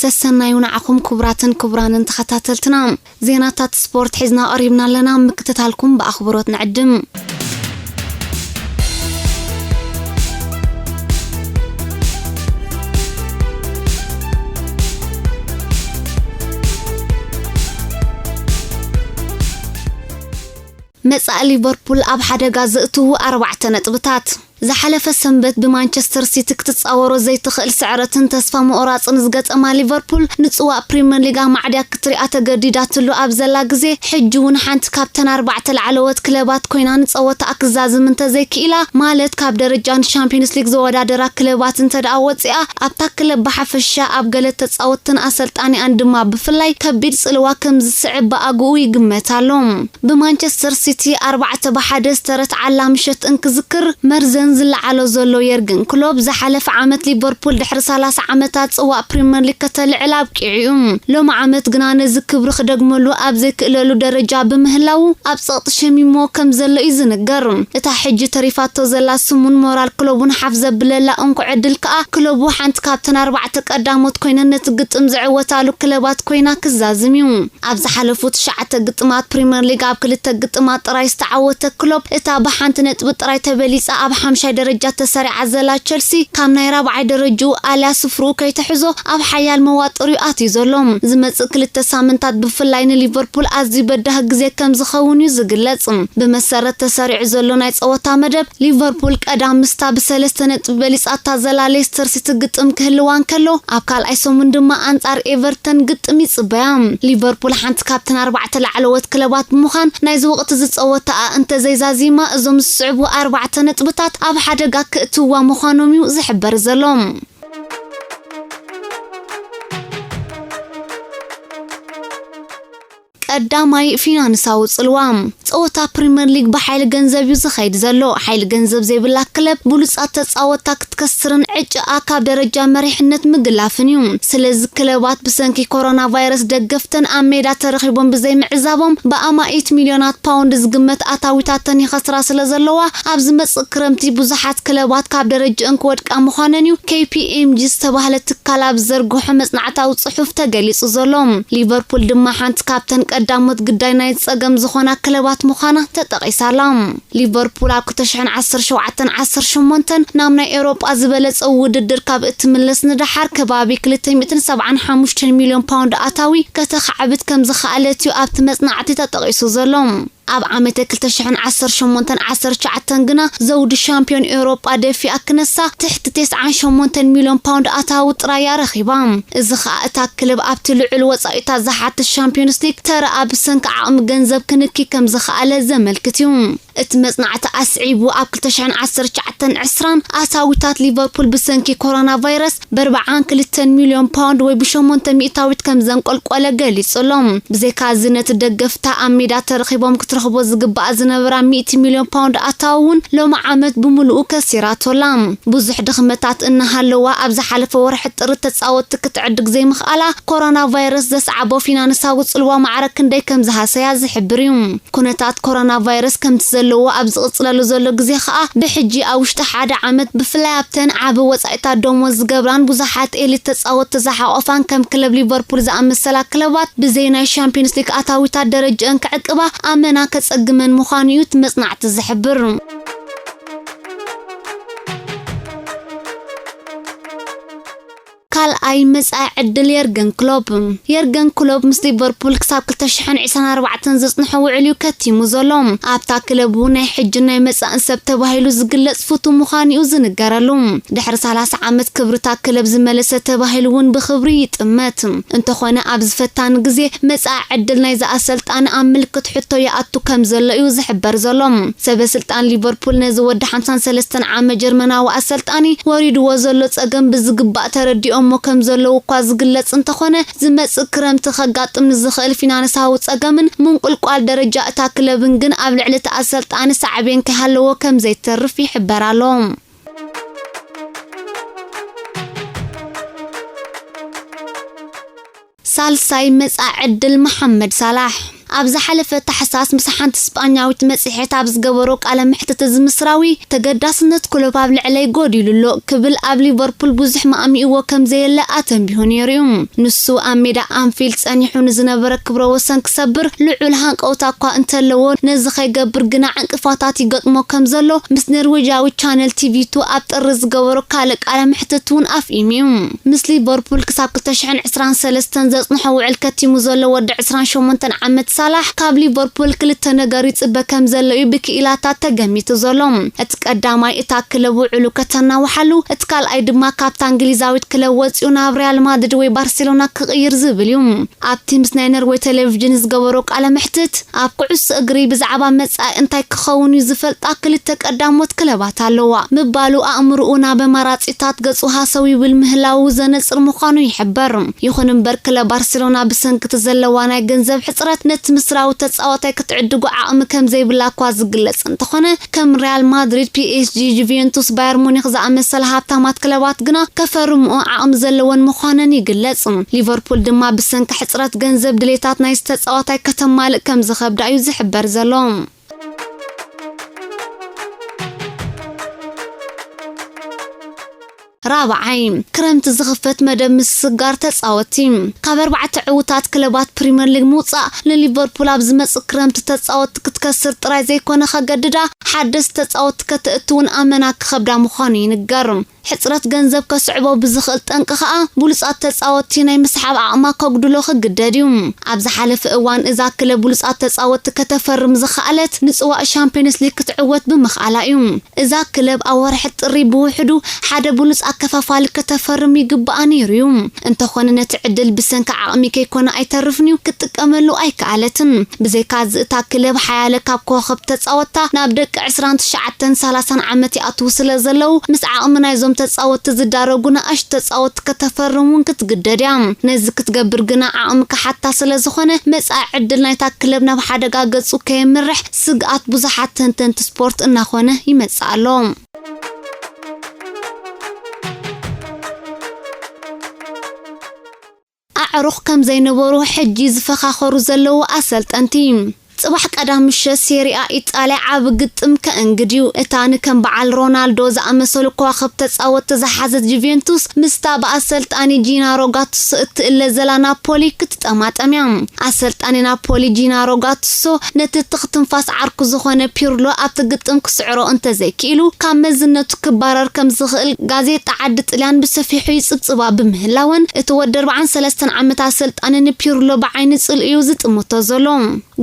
ሰሰናዩ ንዓኹም ክቡራትን ክቡራንን ተኸታተልትና። ዜናታት ስፖርት ሒዝና ቀሪብና ኣለና፣ ምክትታልኩም ብኣኽብሮት ንዕድም። መጻኢ ሊቨርፑል ኣብ ሓደጋ ዘእትዉ ኣርባዕተ ነጥብታት። ዝሓለፈ ሰንበት ብማንቸስተር ሲቲ ክትጻወሮ ዘይትኽእል ስዕረትን ተስፋ ምቑራጽን ዝገጠማ ሊቨርፑል፣ ንጽዋእ ፕሪምየር ሊግ ኣማዕድያ ክትሪኣ ተገዲዳትሉ ኣብ ዘላ ግዜ፣ ሕጂ እውን ሓንቲ ካብተን ኣርባዕተ ላዕለዎት ክለባት ኮይና ንጸወታኣ ክዛዝም እንተዘይክኢላ፣ ማለት ካብ ደረጃ ንሻምፒዮንስ ሊግ ዘወዳደራ ክለባት እንተ ደኣ ወጺኣ፣ ኣብታ ክለብ ብሓፈሻ ኣብ ገለ ተጻወትትን ኣሰልጣኒኣን ድማ ብፍላይ ከቢድ ጽልዋ ከም ዝስዕብ ብኣግኡ ይግመት ኣሎ። ብማንቸስተር ሲቲ ኣርባዕተ ብሓደ ዝተረትዓላ ምሸት እንክዝክር፣ መርዘን ዝለዓሎ ዘሎ የርገን ክሎፕ፣ ዝሓለፈ ዓመት ሊቨርፑል ድሕሪ ሰላሳ ዓመታት ጽዋእ ፕሪምየር ሊግ ከተልዕል ኣብቂዑ እዩ። ሎሚ ዓመት ግና ነዚ ክብሪ ክደግመሉ ኣብ ዘይክእለሉ ደረጃ ብምህላዉ፣ ኣብ ጸቕጢ ሸሚሞ ከም ዘሎ እዩ ዝንገር። እታ ሕጂ ተሪፋቶ ዘላ ስሙን ሞራል ክሎቡን ሓፍ ዘብለላ እንኮ ዕድል ከኣ፣ ክሎቡ ሓንቲ ካብተን ኣርባዕተ ቀዳሞት ኮይነን ነቲ ግጥም ዝዕወታሉ ክለባት ኮይና ክዛዝም እዩ። ኣብ ዝሓለፉ ትሽዓተ ግጥማት ፕሪምየር ሊግ ኣብ ክልተ ግጥማት ጥራይ ዝተዓወተ ክሎፕ፣ እታ ብሓንቲ ነጥቢ ጥራይ ተበሊጻ ኣብ ሓምሻይ ደረጃ ተሰሪዓ ዘላ ቸልሲ፣ ካብ ናይ ራብዓይ ደረጅኡ ኣልያ ስፍርኡ ከይትሕዞ ኣብ ሓያል መዋጥር እዩ ኣትዩ ዘሎ። ዝመጽእ ክልተ ሳምንታት ብፍላይ ንሊቨርፑል ኣዝዩ በዳሂ ግዜ ከም ዝኸውን እዩ ዝግለጽ። ብመሰረት ተሰሪዑ ዘሎ ናይ ጸወታ መደብ፣ ሊቨርፑል ቀዳም ምስታ ብሰለስተ ነጥቢ በሊጻታ ዘላ ሌስተር ሲቲ ግጥም ክህልዋ እንከሎ፣ ኣብ ካልኣይ ሰሙን ድማ ኣንጻር ኤቨርተን ግጥም ይጽበያ። ሊቨርፑል ሓንቲ ካብተን ኣርባዕተ ላዕለዎት ክለባት ብምዃን፣ ናይዚ ወቕቲ ዝጸወታኣ እንተዘይዛዚማ፣ እዞም ዝስዕቡ ኣርባዕተ ነጥብታት ኣብ ሓደጋ ክእትውዋ ምዃኖም እዩ ዝሕበር ዘሎ። ቀዳማይ፣ ፊናንሳዊ ጽልዋ። ጸወታ ፕሪምየር ሊግ ብሓይሊ ገንዘብ እዩ ዝኸይድ ዘሎ። ሓይሊ ገንዘብ ዘይብላ ክለብ ብሉጻት ተጻወትታ ክትከስርን ዕጭኣ ካብ ደረጃ መሪሕነት ምግላፍን እዩ። ስለዚ ክለባት ብሰንኪ ኮሮና ቫይረስ ደገፍተን ኣብ ሜዳ ተረኺቦም ብዘይምዕዛቦም ብኣማኢት ሚልዮናት ፓውንድ ዝግመት ኣታዊታተን ይኸስራ ስለ ዘለዋ፣ ኣብ ዝመጽእ ክረምቲ ብዙሓት ክለባት ካብ ደረጃ እንክወድቃ ምዃነን እዩ ኬ ፒ ኤም ጂ ዝተባህለ ትካል ኣብ ዝዘርግሖ መጽናዕታዊ ጽሑፍ ተገሊጹ ዘሎ። ሊቨርፑል ድማ ሓንቲ ካብተን ቀዳሞት ግዳይ ናይ ጸገም ዝኾና ክለባት ምዃና ተጠቒሳ ኣላ። ሊቨርፑል ኣብ ክልተ ሽሕን ዓሰርተ ሸውዓተን ዓሰርተ ሸሞንተን ናብ ናይ ኤውሮጳ ዝበለጸ ውድድር ካብ እትምለስ ንደሓር ከባቢ ክልተ ሚእትን ሰብዓን ሓሙሽተን ሚልዮን ፓውንድ ኣታዊ ከተኻዕብት ከም ዝኸኣለት እዩ ኣብቲ መጽናዕቲ ተጠቒሱ ዘሎ። ኣብ ዓመተ ክልተ ሽሕን ዓሰርተ ሸሞንተን ዓሰርተ ትሽዓተን ግና ዘውዲ ሻምፒዮን ኤውሮጳ ደፊኣ ክነሳ ትሕቲ ተስዓን ሸሞንተን ሚልዮን ፓውንድ ኣታዊ ጥራይ እያ ረኺባ። እዚ ኸኣ እታ ክለብ ኣብቲ ልዑል ወጻኢታት ዝሓትት ሻምፒዮንስ ሊግ ተረኣ ብሰንኪ ዓቕሚ ገንዘብ ክንኪ ከም ዝኸኣለ ዘመልክት እዩ። እቲ መጽናዕቲ ኣስዒቡ፣ ኣብ ክልተ ሽሕን ዓሰርተ ትሽዓተን ዕስራን ኣታዊታት ሊቨርፑል ብሰንኪ ኮሮና ቫይረስ ብኣርብዓን ክልተን ሚልዮን ፓውንድ ወይ ብሸሞንተ ሚእታዊት ከም ዘንቆልቆለ ገሊጹ ኣሎ። ብዘይካ እዚ፣ ነቲ ደገፍታ ኣብ ሜዳ ተረኺቦም ክትረኽቦ ዝግባኣ ዝነበራ ሚእቲ ሚልዮን ፓውንድ ኣታዊ እውን ሎሚ ዓመት ብምሉኡ ከሲራቶ ኣላ። ብዙሕ ድኽመታት እናሃለዋ፣ ኣብ ዝሓለፈ ወርሒ ጥሪ ተጻወትቲ ክትዕድግ ዘይምኽኣላ፣ ኮሮና ቫይረስ ዘስዓቦ ፊናንሳዊ ጽልዋ ማዕረ ክንደይ ከም ዝሃሰያ ዝሕብር እዩ። ኩነታት ኮሮና ቫይረስ ከምቲ ዘለዎ ኣብ ዝቕጽለሉ ዘሎ ግዜ ኸኣ፣ ብሕጂ ኣብ ውሽጢ ሓደ ዓመት ብፍላይ ኣብተን ዓቢ ወጻኢታት ደሞዝ ዝገብራን ብዙሓት ኤሊት ተጻወትቲ ዝሓቖፋን ከም ክለብ ሊቨርፑል ዝኣመሰላ ክለባት ብዘይ ናይ ሻምፒዮንስ ሊግ ኣታዊታት ደረጅአን ክዕቅባ ኣመና ከጸግመን ምዃኑ እዩ እቲ መጽናዕቲ ዝሕብር። ካልኣይ መጻኢ ዕድል የርገን ክሎፕ። የርገን ክሎፕ ምስ ሊቨርፑል ክሳብ ክልተ ሽሕን ዕስራን ኣርባዕተን ዘጽንሖ ውዕል እዩ ከቲሙ ዘሎ። ኣብታ ክለብ እውን ናይ ሕጅን ናይ መጻእን ሰብ ተባሂሉ ዝግለጽ ፍቱው ምዃኑ እዩ ዝንገረሉ። ድሕሪ ሰላሳ ዓመት ክብርታ ክለብ ዝመለሰ ተባሂሉ እውን ብኽብሪ ይጥመት። እንተኾነ ኣብዚ ፈታኒ ግዜ መጻኢ ዕድል ናይዚ ኣሰልጣኒ ኣብ ምልክት ሕቶ ይኣቱ ከም ዘሎ እዩ ዝሕበር ዘሎ። ሰበ ስልጣን ሊቨርፑል ነዚ ወዲ ሓምሳን ሰለስተን ዓመት ጀርመናዊ ኣሰልጣኒ ወሪድዎ ዘሎ ጸገም ብዝግባእ ተረዲኦሞ ከም ዘለዉ እኳ ዝግለጽ እንተኾነ፣ ዝመጽእ ክረምቲ ከጋጥም ንዝኽእል ፊናንሳዊ ጸገምን ምንቁልቋል ደረጃ እታ ክለብን ግን ኣብ ልዕሊ እቲ ኣሰልጣኒ ሳዕቤን ከይሃለዎ ከም ዘይተርፍ ይሕበር ኣሎ። ሳልሳይ መጻኢ ዕድል መሓመድ ሳላሕ። ኣብ ዝሓለፈ ታሕሳስ ምስ ሓንቲ ስጳኛዊት መጽሔት ኣብ ዝገበሮ ቃለ መሕትት፣ እዚ ምስራዊ ተገዳስነት ክሎፕ ኣብ ልዕለይ ጎዲሉ ኣሎ ክብል ኣብ ሊቨርፑል ብዙሕ ማእሚእዎ ከም ዘየለ ኣተንቢሁ ነይሩ እዩ። ንሱ ኣብ ሜዳ ኣንፊልድ ጸኒሑ ንዝነበረ ክብረ ወሰን ክሰብር ልዑል ሃንቀውታ እኳ እንተለዎ፣ ነዚ ከይገብር ግና ዕንቅፋታት ይገጥሞ ከም ዘሎ ምስ ኖርዌጃዊ ቻነል ቲቪ ቱ ኣብ ጥሪ ዝገበሮ ካልእ ቃለ መሕትት እውን ኣፍኢሙ እዩ። ምስ ሊቨርፑል ክሳብ ክልተ ሽሕን ዕስራን ሰለስተን ዘጽንሖ ውዕል ከቲሙ ዘሎ ወዲ ዕስራን ሸሞንተን ዓመት ሳላሕ ካብ ሊቨርፑል ክልተ ነገር ይጽበ ከም ዘሎ እዩ ብክኢላታት ተገሚቱ ዘሎ። እቲ ቀዳማይ እታ ክለብ ውዕሉ ከተናውሓሉ፣ እቲ ካልኣይ ድማ ካብታ እንግሊዛዊት ክለብ ወጺኡ ናብ ሪያል ማድሪድ ወይ ባርሴሎና ክቕይር ዝብል እዩ። ኣብቲ ምስ ናይ ኖርዌይ ቴሌቪዥን ዝገበሮ ቃለ መሕትት፣ ኣብ ኩዕሶ እግሪ ብዛዕባ መጻኢ እንታይ ክኸውን እዩ ዝፈልጣ ክልተ ቀዳሞት ክለባት ኣለዋ ምባሉ፣ ኣእምሮኡ ናብ ኣማራጺታት ገጹ ሃሰው ይብል ምህላዉ ዘነጽር ምዃኑ ይሕበር። ይኹን እምበር፣ ክለብ ባርሴሎና ብሰንኪ እቲ ዘለዋ ናይ ገንዘብ ሕጽረት ነቲ ምስራዊ ተጻዋታይ ክትዕድጎ ዓቕሚ ከም ዘይብላ እኳ ዝግለጽ እንተኾነ፣ ከም ሪያል ማድሪድ፣ ፒ ኤስ ጂ፣ ጁቬንቱስ፣ ባየር ሙኒክ ዝኣመሰላ ሃብታማት ክለባት ግና ከፈርምኦ ዓቕሚ ዘለወን ምዃነን ይግለጽ። ሊቨርፑል ድማ ብሰንኪ ሕጽረት ገንዘብ ድሌታት ናይዚ ተጻዋታይ ከተማልእ ከም ዝኸብዳ እዩ ዝሕበር ዘሎ። ራብዓይ፣ ክረምቲ ዝኽፈት መደብ ምስግጋር ተጻወትቲ። ካብ ኣርባዕተ ዕዉታት ክለባት ፕሪምየር ሊግ ምውጻእ ንሊቨርፑል ኣብ ዝመጽእ ክረምቲ ተጻወትቲ ክትከስር ጥራይ ዘይኮነ ከገድዳ፣ ሓደስቲ ተጻወትቲ ከተእትውን ኣመና ክኸብዳ ምዃኑ ይንገር። ሕጽረት ገንዘብ ከስዕቦ ብዝኽእል ጠንቂ ከኣ ብሉጻት ተጻወትቲ ናይ ምስሓብ ዓቕማ ከጉድሎ ክግደድ እዩ። ኣብ ዝሓለፈ እዋን እዛ ክለብ ብሉጻት ተጻወትቲ ከተፈርም ዝኸኣለት ንጽዋእ ሻምፒዮንስ ሊግ ክትዕወት ብምኽኣላ እዩ። እዛ ክለብ ኣብ ወርሒ ጥሪ ብውሕዱ ሓደ ብሉጽ ኣከፋፋሊ ከተፈርም ይግባኣ ነይሩ እዩ። እንተኾነ ነቲ ዕድል ብሰንኪ ዓቕሚ ከይኮነ ኣይተርፍን እዩ ክትጥቀመሉ ኣይከኣለትን። ብዘይካ እዚ እታ ክለብ ሓያለ ካብ ኮኸብ ተጻወትታ ናብ ደቂ ዕስራን ትሽዓተን ሰላሳን ዓመት ይኣትዉ ስለ ዘለዉ፣ ምስ ዓቕሚ ናይዞም ተጻወትቲ ዝዳረጉ ንኣሽቱ ተጻወትቲ ከተፈርም እውን ክትግደድ እያ። ነዚ ክትገብር ግና ዓቕሚ ክሓታ ስለ ዝኾነ፣ መጻኢ ዕድል ናይታ ክለብ ናብ ሓደጋ ገጹ ከየምርሕ ስግኣት ብዙሓት ተንተንቲ ስፖርት እናኾነ ይመጽእ ኣሎ። ኣዕሩኽ ከም ዘይነበሩ ሕጂ ዝፈኻኸሩ ዘለዉ ኣሰልጠንቲ። ጽባሕ ቀዳም ምሸት ሴሪኣ ኢጣልያ ዓቢ ግጥም ከእንግድ እዩ። እታ ንከም በዓል ሮናልዶ ዝኣመሰሉ ከዋኽብቲ ተጻወትቲ ዝሓዘት ጁቬንቱስ ምስታ ብኣሰልጣኒ ጂናሮ ጋቱሶ እትእለ ዘላ ናፖሊ ክትጠማጠም እያ። ኣሰልጣኒ ናፖሊ ጂናሮ ጋቱሶ ነቲ ትኽ ትንፋስ ዓርኩ ዝኾነ ፒርሎ ኣብቲ ግጥም ክስዕሮ እንተዘይክኢሉ ካብ መዝነቱ ክባረር ከም ዝኽእል ጋዜጣ ዓዲ ጥልያን ብሰፊሑ ይጽብጽባ ብምህላወን፣ እቲ ወዲ ኣርባዓን ሰለስተን ዓመት ኣሰልጣኒ ንፒርሎ ብዓይኒ ጽልኢ እዩ ዝጥምቶ ዘሎ።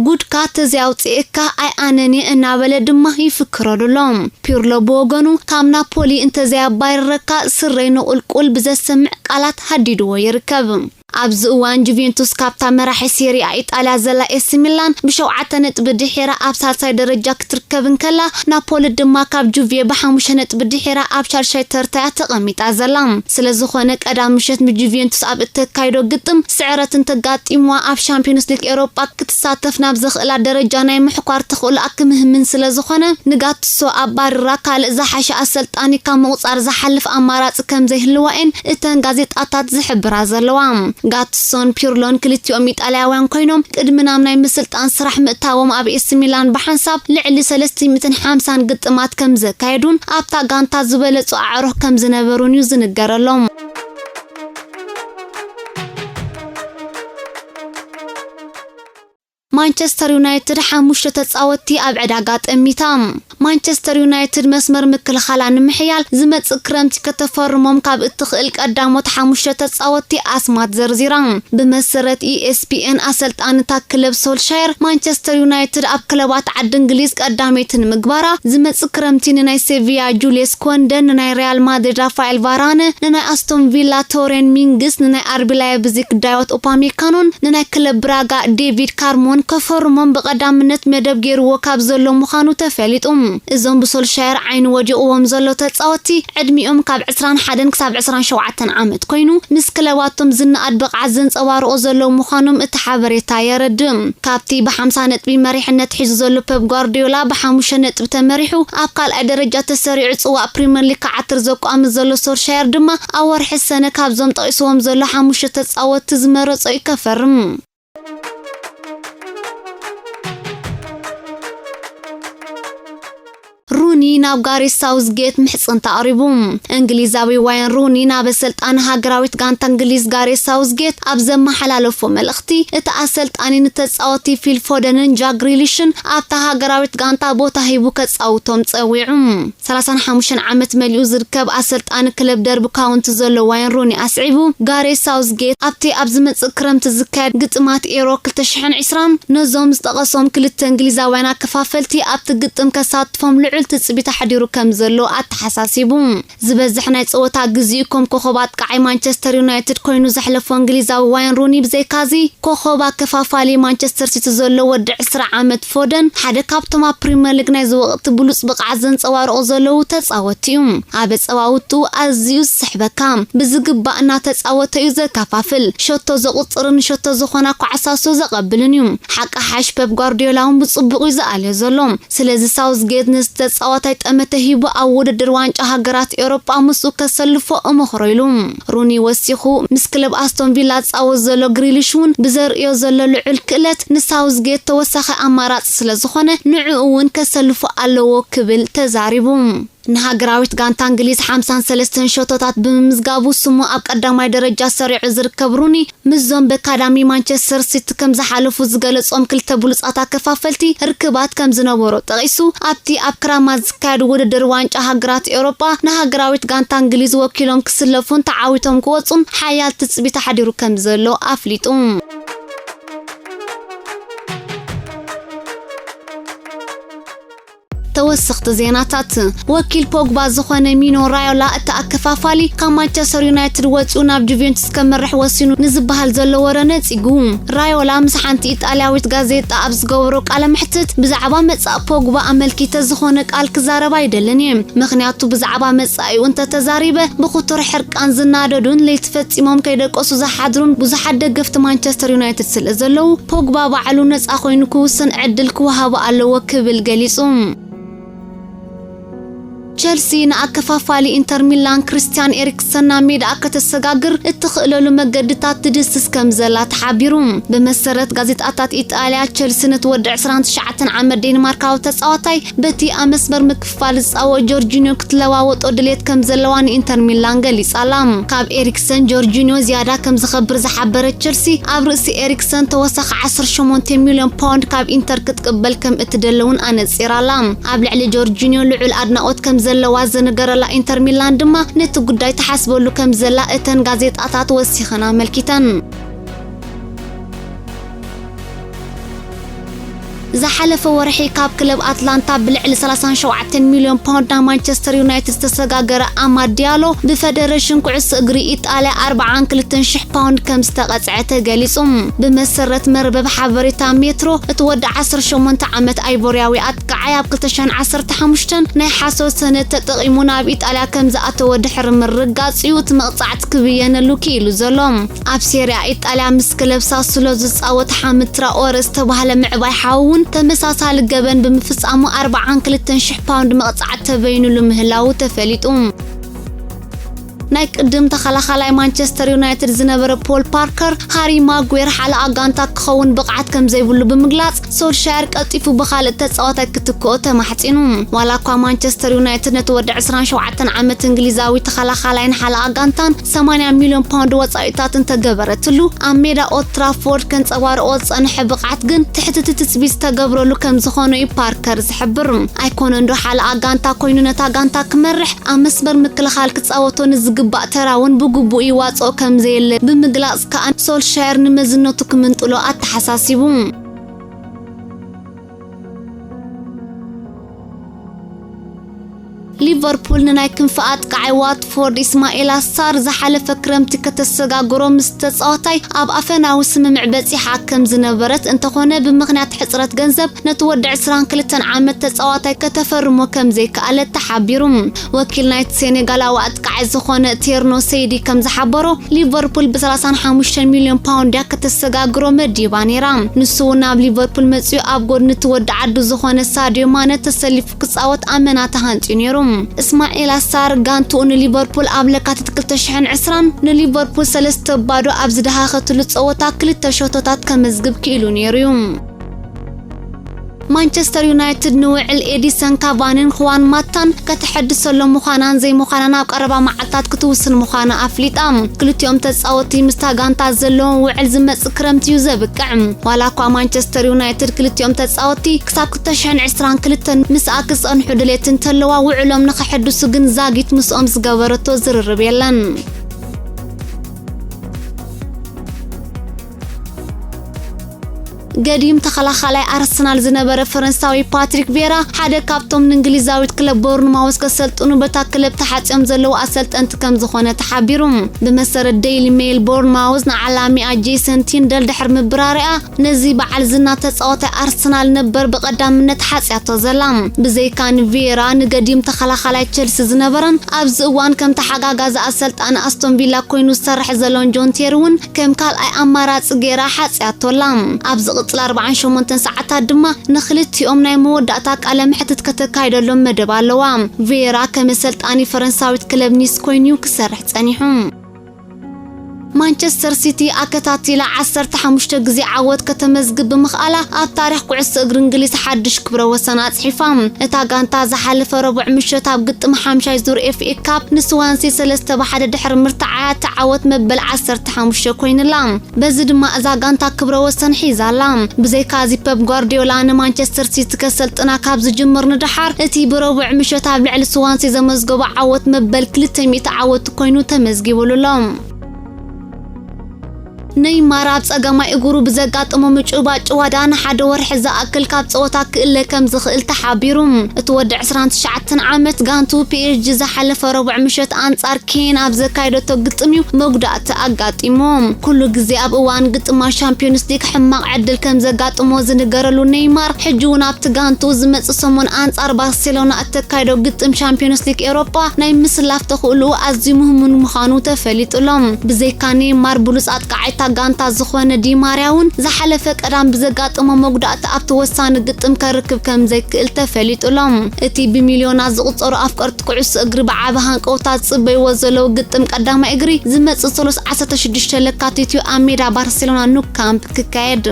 "ጉድካ ተዘያውፅኤካ ኣይ ኣነን እየ" እናበለ ድማ ይፍክረሉ ኣሎ። ፒርሎ ብወገኑ፣ "ካብ ናፖሊ እንተዘያባረረካ ስረይ ንቁልቁል" ብዘሰምዕ ቃላት ሃዲድዎ ይርከብ። ኣብዚ እዋን ጁቬንቱስ ካብታ መራሒ ሴሪኣ ኢጣልያ ዘላ ኤሲ ሚላን ብሸውዓተ ነጥቢ ድሒራ ኣብ ሳልሳይ ደረጃ ክትርከብ እንከላ፣ ናፖሊ ድማ ካብ ጁቬ ብሓሙሽተ ነጥቢ ድሒራ ኣብ ሻድሻይ ተርታ እያ ተቐሚጣ ዘላ። ስለ ዝኾነ ቀዳም ምሸት ምስ ጁቬንቱስ ኣብ እተካይዶ ግጥም ስዕረት እንተጋጢምዋ ኣብ ሻምፒዮንስ ሊግ ኤውሮጳ ክትሳተፍ ናብ ዘኽእላ ደረጃ ናይ ምሕኳር ተኽእሎኣ ክምህምን ስለ ዝኾነ፣ ንጋቱሶ ኣባሪራ ካልእ ዝሓሸ ኣሰልጣኒ ካብ ምቑጻር ዝሓልፍ ኣማራጺ ከም ዘይህልዋ እየን እተን ጋዜጣታት ዝሕብራ ዘለዋ። ጋቱሶን ፒርሎን ክልቲኦም ኢጣልያውያን ኮይኖም፣ ቅድሚ ናብ ናይ ምስልጣን ስራሕ ምእታዎም ኣብ ኤሲ ሚላን ብሓንሳብ ልዕሊ ሰለስተ ሚእትን ሓምሳን ግጥማት ከም ዘካየዱን ኣብታ ጋንታ ዝበለጹ ኣዕሩኽ ከም ዝነበሩን እዩ ዝንገረሎም። ማንቸስተር ዩናይትድ ሓሙሽተ ተጻወትቲ ኣብ ዕዳጋ ጠሚታ። ማንቸስተር ዩናይትድ መስመር ምክልኻላ ንምሕያል ዝመጽእ ክረምቲ ከተፈርሞም ካብ እትኽእል ቀዳሞት ሓሙሽተ ተጻወትቲ ኣስማት ዘርዚራ። ብመሰረት ኢ ኤስ ፒ ኤን፣ ኣሰልጣኒ እታ ክለብ ሶልሻየር፣ ማንቸስተር ዩናይትድ ኣብ ክለባት ዓዲ እንግሊዝ ቀዳመይቲ ንምግባራ፣ ዝመጽእ ክረምቲ ንናይ ሴቪያ ጁልየስ ኮንደን፣ ንናይ ሪያል ማድሪድ ራፋኤል ቫራነ፣ ንናይ ኣስቶን ቪላ ቶሬን ሚንግስ፣ ንናይ ኣርቢ ላይፕዚግ ዳዮት ኡፓሜካኖን፣ ንናይ ክለብ ብራጋ ዴቪድ ካርሞን ከፈርሞም ብቐዳምነት መደብ ገይርዎ ካብ ዘሎ ምዃኑ ተፈሊጡ። እዞም ብሶልሻየር ዓይኒ ወዲቕዎም ዘሎ ተጻወትቲ ዕድሚኦም ካብ ዕስራን ሓደን ክሳብ ዕስራን ሸውዓተን ዓመት ኮይኑ፣ ምስ ክለባቶም ዝነኣድ ብቕዓት ዘንጸባርቑ ዘለዉ ምዃኖም እቲ ሓበሬታ የረድእ። ካብቲ ብሓምሳ ነጥቢ መሪሕነት ሒዙ ዘሎ ፔፕ ጓርዲዮላ ብሓሙሽተ ነጥቢ ተመሪሑ ኣብ ካልኣይ ደረጃ ተሰሪዑ ጽዋእ ፕሪምየር ሊግ ክዓትር ዘቋምት ዘሎ ሶልሻየር ድማ ኣብ ወርሒ ሰነ ካብዞም ጠቒስዎም ዘሎ ሓሙሽተ ተጻወትቲ ዝመረጾ እዩ ከፈርም። ሩኒ ናብ ጋሬት ሳውዝጌት ምሕጽንታ ኣቕሪቡ። እንግሊዛዊ ዋይን ሩኒ ናብ ኣሰልጣኒ ሃገራዊት ጋንታ እንግሊዝ ጋሬት ሳውዝጌት ኣብ ዘመሓላለፎ መልእኽቲ፣ እቲ ኣሰልጣኒ ንተጻወቲ ፊል ፎደንን ጃክ ግሪሊሽን ኣብታ ሃገራዊት ጋንታ ቦታ ሂቡ ከጻውቶም ጸዊዑ። ሰላሳን ሓሙሽተን ዓመት መሊኡ ዝርከብ ኣሰልጣኒ ክለብ ደርቢ ካውንቲ ዘሎ ዋይን ሩኒ ኣስዒቡ፣ ጋሬት ሳውዝጌት ኣብቲ ኣብ ዝመጽእ ክረምቲ ዝካየድ ግጥማት ኤሮ ክልተ ሽሕን ዕስራን ነዞም ዝጠቐሶም ክልተ እንግሊዛውያን ኣከፋፈልቲ ኣብቲ ግጥም ከሳትፎም ልዑል ትጽቢት ኣሕዲሩ ከም ዘሎ ኣተሓሳሲቡ። ዝበዝሕ ናይ ጸወታ ግዜኡ ከም ኮኸብ ኣጥቃዓይ ማንቸስተር ዩናይትድ ኮይኑ ዘሕለፎ እንግሊዛዊ ዋይን ሩኒ ብዘይካዚ፣ ኮኸብ ኣከፋፋሊ ማንቸስተር ሲቲ ዘሎ ወዲ ዕስራ ዓመት ፎደን ሓደ ካብቶም ኣብ ፕሪምየር ሊግ ናይዚ ወቕቲ ብሉጽ ብቕዓት ዘንጸባርቑ ዘለዉ ተጻወቲ እዩ። ኣብ ኣጸዋውትኡ ኣዝዩ ዝስሕበካ፣ ብዝግባእ እናተጻወተ እዩ ዘከፋፍል። ሸቶ ዘቑጽርን ሸቶ ዝኾና ኳዕሳሶ ዘቐብልን እዩ። ሓቂ ሓሽ ፔፕ ጓርዲዮላ እውን ብጽቡቕ እዩ ዝኣልዮ ዘሎ። ስለዚ ሳውዝጌት ነዚ ተጻዋታይ ጠመተ ሂቡ ኣብ ውድድር ዋንጫ ሃገራት ኤውሮጳ ምስኡ ከሰልፎ እመኽሮ ኢሉ። ሩኒ ወሲኹ፣ ምስ ክለብ ኣስቶን ቪላ ዝጻወት ዘሎ ግሪሊሽ እውን ብዘርእዮ ዘሎ ልዑል ክእለት ንሳውዝጌት ተወሳኺ ኣማራጺ ስለ ዝኾነ ንዕኡ እውን ከሰልፎ ኣለዎ ክብል ተዛሪቡ። ንሃገራዊት ጋንታ እንግሊዝ ሓምሳን ሰለስተን ሸቶታት ብምምዝጋቡ ስሙ ኣብ ቀዳማይ ደረጃ ሰሪዑ ዝርከብ ሩኒ፣ ምስዞም በካዳሚ ማንቸስተር ሲቲ ከም ዝሓለፉ ዝገለጾም ክልተ ብሉጻት ኣከፋፈልቲ ርክባት ከም ዝነበሮ ጠቒሱ፣ ኣብቲ ኣብ ክራማት ዝካየድ ውድድር ዋንጫ ሃገራት ኤውሮጳ ንሃገራዊት ጋንታ እንግሊዝ ወኪሎም ክስለፉን ተዓዊቶም ክወጹን ሓያል ትጽቢት ኣሕዲሩ ከም ዘሎ ኣፍሊጡ። ተወሰኽቲ ዜናታት። ወኪል ፖግባ ዝኾነ ሚኖ ራዮላ፣ እቲ ኣከፋፋሊ ካብ ማንቸስተር ዩናይትድ ወጺኡ ናብ ጁቬንቱስ ከመርሕ ወሲኑ ንዝበሃል ዘሎ ወረ ነጺጉ። ራዮላ ምስ ሓንቲ ኢጣልያዊት ጋዜጣ ኣብ ዝገበሮ ቃለ መሕትት፣ ብዛዕባ መጻእ ፖግባ ኣመልኪተ ዝኾነ ቃል ክዛረብ ኣይደልን እየ፣ ምኽንያቱ ብዛዕባ መጻኢኡ እንተተዛሪበ፣ ብኽቱር ሕርቃን ዝናደዱን ለይቲ ፈጺሞም ከይደቀሱ ዝሓድሩን ብዙሓት ደገፍቲ ማንቸስተር ዩናይትድ ስለ ዘለዉ፣ ፖግባ ባዕሉ ነጻ ኮይኑ ክውስን ዕድል ክወሃቦ ኣለዎ ክብል ገሊጹ። ቸልሲ ንኣከፋፋሊ ኢንተር ሚላን ክርስቲያን ኤሪክሰን ናብ ሜዳ ከተሰጋግር እትኽእለሉ መገድታት ትድስስ ከም ዘላ ተሓቢሩ። ብመሰረት ጋዜጣታት ኢጣልያ፣ ቸልሲ ነቲ ወዲ ዕስራን ትሽዓተን ዓመት ዴንማርካዊ ተጻዋታይ በቲ ኣብ መስመር ምክፍፋል ዝጻወት ጆርጂኒዮ ክትለዋወጦ ድሌት ከም ዘለዋ ንኢንተር ሚላን ገሊጻ ኣላ። ካብ ኤሪክሰን ጆርጂኒዮ ዝያዳ ከም ዝኸብር ዝሓበረ ቸልሲ፣ ኣብ ርእሲ ኤሪክሰን ተወሳኺ ዓሰርተ ሸሞንተ ሚልዮን ፓውንድ ካብ ኢንተር ክትቅበል ከም እትደሊ እውን ኣነጺራ ኣላ። ኣብ ልዕሊ ጆርጂኒዮ ልዑል ኣድናቖት ከም ዘለዋ ዝንገረላ ኢንተር ሚላን ድማ ነቲ ጉዳይ ትሓስበሉ ከም ዘላ እተን ጋዜጣታት ወሲኸን ኣመልኪተን። ዝሓለፈ ወርሒ ካብ ክለብ ኣትላንታ ብልዕሊ ሰላሳን ሸውዓተን ሚልዮን ፓውንድ ናብ ማንቸስተር ዩናይትድ ዝተሰጋገረ ኣማድ ዲያሎ ብፈደረሽን ኩዕሶ እግሪ ኢጣልያ ኣርባዓን ክልተን ሽሕ ፓውንድ ከም ዝተቐጽዐ ተገሊጹ። ብመሰረት መርበብ ሓበሬታ ሜትሮ፣ እቲ ወዲ ዓሰርተ ሸሞንተ ዓመት ኣይቮርያዊ ኣጥቃዓይ ኣብ ክልተ ሽሕን ዓሰርተ ሓሙሽተን ናይ ሓሶት ሰነድ ተጠቒሙ ናብ ኢጣልያ ከም ዝኣተወ ድሕሪ ምርግጋጽ እዩ እቲ መቕጻዕቲ ክብየነሉ ክኢሉ ዘሎ። ኣብ ሴሪያ ኢጣልያ ምስ ክለብ ሳሱሎ ዝጻወት ሓምድ ትራኦረ ዝተባህለ ምዕባይ ሓው እውን ተመሳሳሊ ገበን ብምፍጻሙ ኣርባዓን ክልተን ሽሕ ፓውንድ መቕጻዕቲ ተበይኑሉ ምህላዉ ተፈሊጡ። ናይ ቅድም ተኸላኻላይ ማንቸስተር ዩናይትድ ዝነበረ ፖል ፓርከር፣ ሃሪ ማጉዌር ሓለቓ ጋንታ ክኸውን ብቕዓት ከም ዘይብሉ ብምግላጽ፣ ሶልሻየር ቀልጢፉ ብኻልእ ተጻዋታይ ክትክኦ ተማሕጺኑ። ዋላ እኳ ማንቸስተር ዩናይትድ ነቲ ወዲ ዕስራን ሸውዓተን ዓመት እንግሊዛዊ ተኸላኻላይን ሓለቓ ጋንታን ሰማንያ ሚልዮን ፓውንድ ወጻኢታት እንተገበረትሉ፣ ኣብ ሜዳ ኦልድ ትራፎርድ ከንጸባርቖ ዝጸንሐ ብቕዓት ግን ትሕቲ እቲ ትጽቢት ዝተገብረሉ ከም ዝኾነ እዩ ፓርከር ዝሕብር። ኣይኮነን ዶ ሓለቓ ጋንታ ኮይኑ ነታ ጋንታ ክመርሕ፣ ኣብ መስመር ምክልኻል ክጻወቶ ንዝግባእ ተራ እውን ብግቡእ ይዋጽኦ ከም ዘየለ ብምግላጽ ከኣ ሶልሻየር ንመዝነቱ ክምንጥሎ ኣተሓሳሲቡ። ሊቨርፑል ንናይ ክንፊ ኣጥቃዓይ ዋትፎርድ ኢስማኤል ኣሳር ዝሓለፈ ክረምቲ ከተሰጋግሮ ምስ ተጻዋታይ ኣብ ኣፈናዊ ስምምዕ በጺሓ ከም ዝነበረት፣ እንተኾነ ብምኽንያት ሕጽረት ገንዘብ ነቲ ወዲ ዕስራን ክልተን ዓመት ተጻዋታይ ከተፈርሞ ከም ዘይከኣለት ተሓቢሩ። ወኪል ናይቲ ሴኔጋላዊ ኣጥቃዓይ ዝኾነ ቴርኖ ሴይዲ ከም ዝሓበሮ፣ ሊቨርፑል ብ ሰላሳን ሓሙሽተን ሚልዮን ፓውንድ እያ ከተሰጋግሮ መዲባ ነይራ። ንሱ እውን ናብ ሊቨርፑል መጺኡ ኣብ ጎድኒ እቲ ወዲ ዓዱ ዝኾነ ሳድዮ ማነ ተሰሊፉ ክጻወት ኣመና ተሃንጥዩ ነይሩ። እስማኤል ኣሳር ጋንትኡ ንሊቨርፑል ኣብ ለካቲት ክልተ ሽሕን ዕስራን ንሊቨርፑል ሰለስተ ባዶ ኣብ ዝደሃኸትሉ ጸወታ ክልተ ሸቶታት ከመዝግብ ክኢሉ ነይሩ እዩ። ማንቸስተር ዩናይትድ ንውዕል ኤዲሰን ካቫኒን ኹዋን ማታን ከተሐድሰሎም ምዃናን ዘይምዃናን ኣብ ቀረባ መዓልታት ክትውስን ምዃና ኣፍሊጣ። ክልቲኦም ተጻወትቲ ምስታ ጋንታ ዘለዎም ውዕል ዝመጽእ ክረምቲ እዩ ዘብቅዕ። ዋላ እኳ ማንቸስተር ዩናይትድ ክልቲኦም ተጻወትቲ ክሳብ ክልተ ሽሕን ዕስራን ክልተን ምስኣ ክጸንሑ ድሌት እንተለዋ፣ ውዕሎም ንኸሐድሱ ግን ዛጊት ምስኦም ዝገበረቶ ዝርርብ የለን። ገዲም ተኸላኻላይ ኣርሰናል ዝነበረ ፈረንሳዊ ፓትሪክ ቬራ ሓደ ካብቶም ንእንግሊዛዊት ክለብ ቦርንማውዝ ከሰልጥኑ በታ ክለብ ተሓጽዮም ዘለዉ ኣሰልጠንቲ ከም ዝኾነ ተሓቢሩ። ብመሰረት ዴይሊ ሜይል፣ ቦርንማውዝ ንዓላሚኣ ጄሰን ቲንደል ድሕሪ ምብራሪኣ፣ ነዚ በዓል ዝና ተጻዋታይ ኣርሰናል ነበር ብቐዳምነት ሓጽያቶ ዘላ። ብዘይካ ንቬራ፣ ንገዲም ተኸላኻላይ ቸልሲ ዝነበረን ኣብዚ እዋን ከም ተሓጋጋዚ ኣሰልጣኒ ኣስቶን ቪላ ኮይኑ ዝሰርሕ ዘሎን ጆን ቴሪ እውን ከም ካልኣይ ኣማራጺ ገይራ ሓጽያቶ ኣላ። ኣብ ዝቕጽል ኣርባዓን ሸሞንተን ሰዓታት ድማ ንኽልቲኦም ናይ መወዳእታ ቃለ መሕትት ከተካይደሎም መደብ ኣለዋ። ቬራ ከም ኣሰልጣኒ ፈረንሳዊት ክለብ ኒስ ኮይኑ እዩ ክሰርሕ ጸኒሑ። ማንቸስተር ሲቲ ኣከታቲላ ዓሰርተ ሓሙሽተ ግዜ ዓወት ከተመዝግብ ብምኽኣላ ኣብ ታሪኽ ኩዕሶ እግሪ እንግሊዝ ሓድሽ ክብረ ወሰን ኣጽሒፋ። እታ ጋንታ ዝሓለፈ ረቡዕ ምሸት ኣብ ግጥም ሓምሻይ ዙር ኤፍ ኤ ካፕ ንስዋንሲ ሰለስተ ብ ሓደ ድሕሪ ምርትዓያ እቲ ዓወት መበል ዓሰርተ ሓሙሽተ ኮይኑላ። በዚ ድማ እዛ ጋንታ ክብረ ወሰን ሒዛ ኣላ። ብዘይካ እዚ ፐፕ ጓርዲዮላ ንማንቸስተር ሲቲ ከሰልጥና ካብ ዝጅምር ንደሓር እቲ ብረቡዕ ምሸት ኣብ ልዕሊ ስዋንሲ ዘመዝገቦ ዓወት መበል ክልተ ሚእቲ ዓወት ኮይኑ ተመዝጊቡሉ ኣሎ። ነይማር ኣብ ጸጋማይ እግሩ ብዘጋጠሞ ምጭባጭ ጭዋዳ ንሓደ ወርሒ ዝኣክል ካብ ጸወታ ክእለ ከም ዝኽእል ተሓቢሩ። እቲ ወዲ ዕስራን ትሽዓተን ዓመት ጋንቱ ፒ ኤስ ጂ ዝሓለፈ ረቡዕ ምሸት ኣንጻር ኬን ኣብ ዘካየደቶ ግጥም እዩ መጉዳእቲ ኣጋጢሞ። ኩሉ ግዜ ኣብ እዋን ግጥማት ሻምፒዮንስ ሊግ ሕማቕ ዕድል ከም ዘጋጥሞ ዝንገረሉ ኔይማር፣ ሕጂ እውን ኣብቲ ጋንቱ ዝመጽእ ሰሙን ኣንጻር ባርሴሎና እተካይዶ ግጥም ሻምፒዮንስ ሊግ ኤውሮጳ ናይ ምስላፍ ተኽእልኡ ኣዝዩ ምህሙን ምዃኑ ተፈሊጡ ኣሎ። ብዘይካ ኔይማር፣ ብሉጽ ኣጥቃዓይታ ጋንታ ዝኾነ ዲማርያ እውን ዝሓለፈ ቀዳም ብዘጋጠሞ መጉዳእቲ ኣብቲ ወሳኒ ግጥም ከርክብ ከም ዘይክእል ተፈሊጡ ኣሎ። እቲ ብሚልዮናት ዝቑጸሩ ኣፍቀርቲ ኩዕሶ እግሪ ብዓቢ ሃንቀውታ ዝጽበይዎ ዘለዉ ግጥም ቀዳማይ እግሪ ዝመጽእ ሰሉስ ዓሰርተ ሽዱሽተ ለካቲት እዩ ኣብ ሜዳ ባርሴሎና ኑ ካምፕ ክካየድ።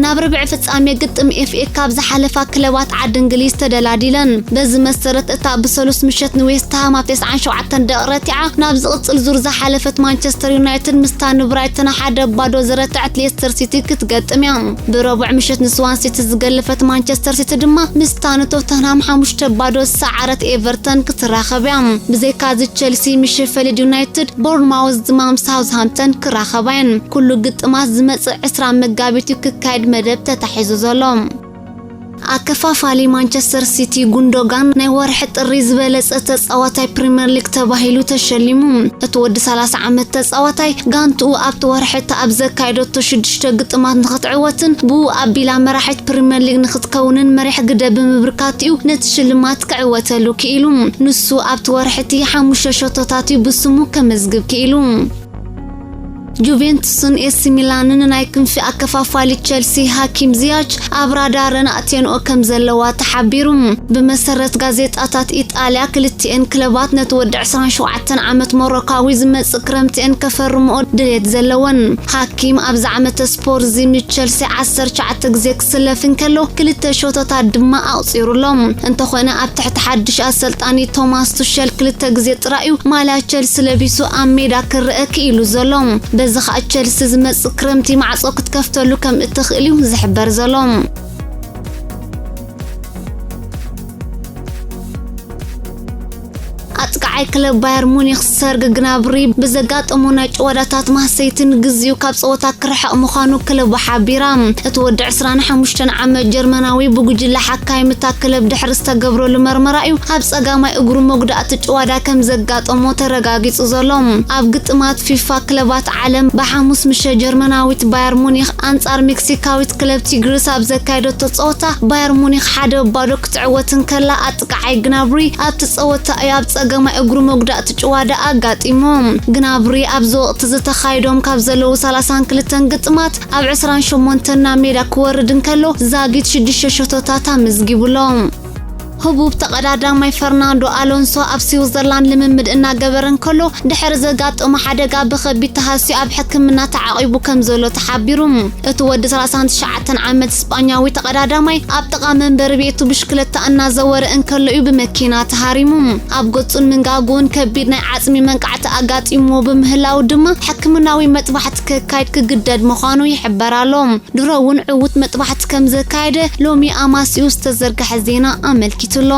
ናብ ርብዒ ፍጻሜ ግጥም ኤፍ ኤ ካፕ ዝሓለፋ ክለባት ዓዲ እንግሊዝ ተደላዲለን። በዚ መሰረት እታ ብሰሉስ ምሸት ንዌስትሃም ኣብ ተስዓን ሸውዓተን ደቂቕ ረቲዓ ናብ ዝቕጽል ዙር ዝሓለፈት ማንቸስተር ዩናይትድ ምስታ ንብራይተን ሓደ ባዶ ዝረትዐት ሌስተር ሲቲ ክትገጥም እያ። ብረቡዕ ምሸት ንስዋን ሲቲ ዝገለፈት ማንቸስተር ሲቲ ድማ ምስታ ንቶተንሃም ሓሙሽተ ባዶ ዝሰዓረት ኤቨርተን ክትራኸብ እያ። ብዘይካዚ ቸልሲ ምስ ሼፈልድ ዩናይትድ፣ ቦርንማውዝ ድማ ምስ ሳውዝሃምፕተን ክራኸባ እየን። ኩሉ ግጥማት ዝመጽእ ዕስራ መጋቢት እዩ ክካየድ መደብ ተታሒዙ ዘሎ። ኣከፋፋሊ ማንቸስተር ሲቲ ጉንዶጋን ናይ ወርሒ ጥሪ ዝበለጸ ተጻዋታይ ፕሪምየር ሊግ ተባሂሉ ተሸሊሙ። እቲ ወዲ ሰላሳ ዓመት ተጻዋታይ ጋንትኡ ኣብቲ ወርሒ እቲ ኣብ ዘካየደቶ ሽዱሽተ ግጥማት ንኽትዕወትን ብኡ ኣቢላ መራሒት ፕሪምየር ሊግ ንኽትከውንን መሪሕ ግደ ብምብርካትኡ ነቲ ሽልማት ክዕወተሉ ክኢሉ። ንሱ ኣብቲ ወርሒ እቲ ሓሙሽተ ሸቶታት እዩ ብስሙ ከመዝግብ ክኢሉ። ጁቬንቱስን ኤሲ ሚላንን ናይ ክንፊ ኣከፋፋሊ ቸልሲ ሃኪም ዚያች ኣብ ራዳረን ኣእትየንኦ ከም ዘለዋ ተሓቢሩ። ብመሰረት ጋዜጣታት ኢጣልያ፣ ክልቲኤን ክለባት ነቲ ወዲ ዕስራን ሸውዓተን ዓመት ሞሮካዊ ዝመጽእ ክረምቲኤን ከፈርምኦ ድሌት ዘለወን። ሃኪም ኣብዚ ዓመተ ስፖርት እዚ ምስ ቸልሲ ዓሰርተ ትሽዓተ ግዜ ክስለፍ እንከሎ፣ ክልተ ሸቶታት ድማ ኣቑጺሩ ኣሎ። እንተኾነ፣ ኣብ ትሕቲ ሓድሽ ኣሰልጣኒ ቶማስ ቱሸል ክልተ ግዜ ጥራይ እዩ ማልያ ቸልሲ ለቢሱ ኣብ ሜዳ ክረአ ክኢሉ ዘሎ። በዚ ኸኣ ቸልሲ ዝመጽእ ክረምቲ ማዕጾ ክትከፍተሉ ከም እትኽእል እዩ ዝሕበር ዘሎ። ኣጥቃዓይ ክለብ ባየር ሙኒክ ሰርግ ግናብሪ ብዘጋጠሞ ናይ ጭዋዳታት ማህሰይቲ ንግዚኡ ካብ ጸወታ ክርሕቕ ምዃኑ ክለቡ ሓቢራ። እቲ ወዲ ዕስራን ሓሙሽተን ዓመት ጀርመናዊ ብጉጅለ ሓካይምታ ክለብ ድሕሪ ዝተገብረሉ መርመራ እዩ ኣብ ጸጋማይ እግሩ መጉዳእቲ ጭዋዳ ከም ዘጋጠሞ ተረጋጊጹ ዘሎ። ኣብ ግጥማት ፊፋ ክለባት ዓለም ብሓሙስ ምሸት ጀርመናዊት ባየር ሙኒክ ኣንጻር ሜክሲካዊት ክለብ ቲግሪስ ኣብ ዘካየደቶ ጸወታ ባየር ሙኒክ ሓደ ባዶ ክትዕወት እንከላ ኣጥቃዓይ ግናብሪ ኣብቲ ጸወታ እዩ ኣብ ጸጋማይ እግሩ መጉዳእቲ ጭዋዳ ኣጋጢሞ። ግናብሪ ኣብዚ ወቕቲ ዝተኻይዶም ካብ ዘለዉ ሰላሳን ክልተን ግጥማት ኣብ ዕስራን ሸሞንተን ናብ ሜዳ ክወርድ እንከሎ ዛጊት ሽዱሽተ ሸቶታት ኣመዝጊቡ ኣሎ። ህቡብ ተቐዳዳማይ ፈርናንዶ ኣሎንሶ ኣብ ስዊዘርላንድ ልምምድ እናገበረ እንከሎ ድሕሪ ዘጋጠሞ ሓደጋ ብኸቢድ ተሃስዩ ኣብ ሕክምና ተዓቒቡ ከም ዘሎ ተሓቢሩ። እቲ ወዲ ሰላሳን ትሽዓተን ዓመት ስጳኛዊ ተቐዳዳማይ ኣብ ጥቓ መንበሪ ቤቱ ብሽክለታ እናዘወረ እንከሎ እዩ ብመኪና ተሃሪሙ። ኣብ ገጹን ምንጋጉን ከቢድ ናይ ዓጽሚ መንቃዕቲ ኣጋጢምዎ ብምህላው ድማ ሕክምናዊ መጥባሕቲ ከካይድ ክግደድ ምዃኑ ይሕበር ኣሎ። ድሮ እውን ዕዉት መጥባሕቲ ከም ዘካየደ ሎሚ ኣማሲኡ ዝተዘርግሐ ዜና ኣመልኪቱ ኣሎ።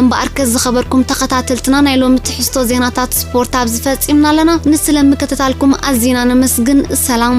እምበኣርከ ዝኸበርኩም ተኸታተልትና ናይ ሎሚ ትሕዝቶ ዜናታት ስፖርት ኣብዚ ፈጺምና ኣለና። ንስለ ምክትታልኩም ኣዚና ነመስግን። ሰላም።